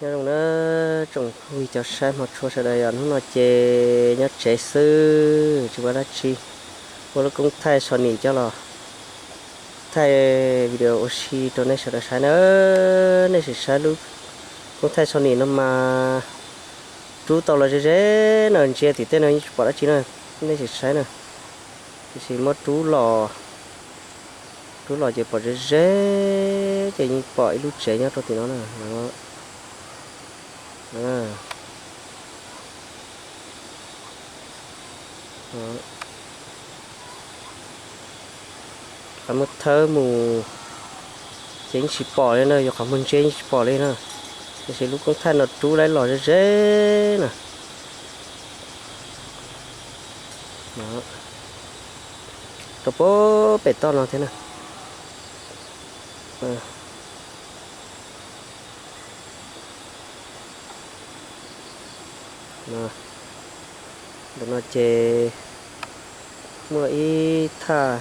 Nyob zoo na tsoom phooj ywg cov saib hmov tshua sawv daws, yog hnub no ces nyob tsev xwb tsis ua dab tsi. Muaj lub koob thaij Sony coj los thaij video ua si rau nej sawv daws saib na. Nej sim saib lub koob thaij Sony no mas rub tau los ze ze na, ntsia tim tej no yeej tsis pom dab tsi na, nej sim saib na. Tiam sis muab rub los, rub los ces pom ze ze, ces yeej pom ib lub tsev nyob rau tim no na. Qhov muab thawb mus ces yeej tsis pom li na, yog qhov muag ntsia yeej tsis pom li na. Tiam sis lub koob thaij no rub laib los ze ze na. Rau pem toj no thiab na. Ntawm no ces muaj ib thaj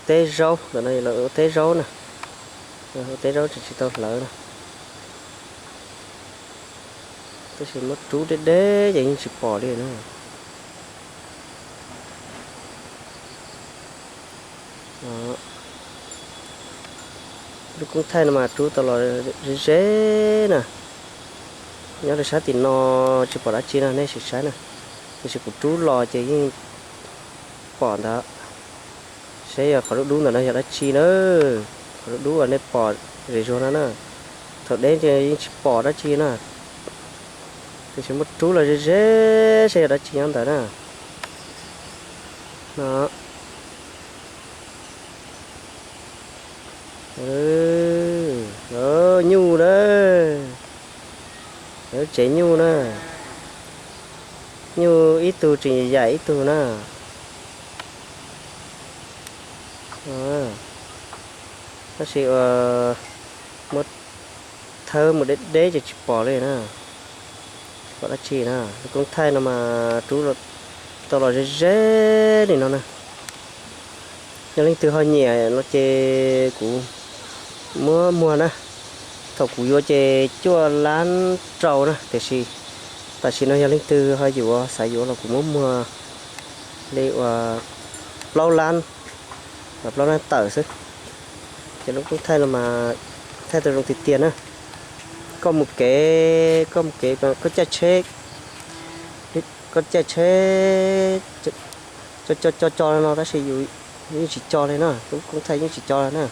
teb zaub, ntawm no lawv ua teb zaub na. Ua teb zaub tseem tsis tau hlawv na. Tab sis muab rub deb deb ces yeej tsis pom li na. Lub koob thaij no mas rub tau los ze ze na. Nyob rau sab tim no tsis pom dab tsi no, nej sim saib na. Tiam sis kuv rub los ces yeej pom ntawd. Seb yog qhov dub dub ntawm no yog dab tsi na. Qhov dub dub uas nej pom zem zuag no na. Thaum deb ces yeej tsis pom dab tsi na. Tiam sis muab rub los ze ze seb yog dab tsi nyob ntawd na. No. Nyuj na. Lawv tsev nyuj na. Nyuj ib tug tseem yaim ib tug na. Tab sis muab thawb mus deb deb ces tsis pom li na. Pom dab tsi na, lub koob thaij no mas rub tau los ze ze li no na. Yog leej twg ho nyiam no ces kuv muab muag na. Thaum kuv yuav ces cuaj lab rau na, tiam sis tam sim no yog leej twg ho yuav xav yuav los kuv muab muag li uas plaub lab, plaub lab tawm xwb. Ces lub koob thaij no mas thaij tau zoo tiag tiag na. Koj mus kev, koj mus kev koj caij tsheb, koj caij tsheb co co co no tab sis yus yeej tsis co li na, lub koob thaij yeej tsis co li na.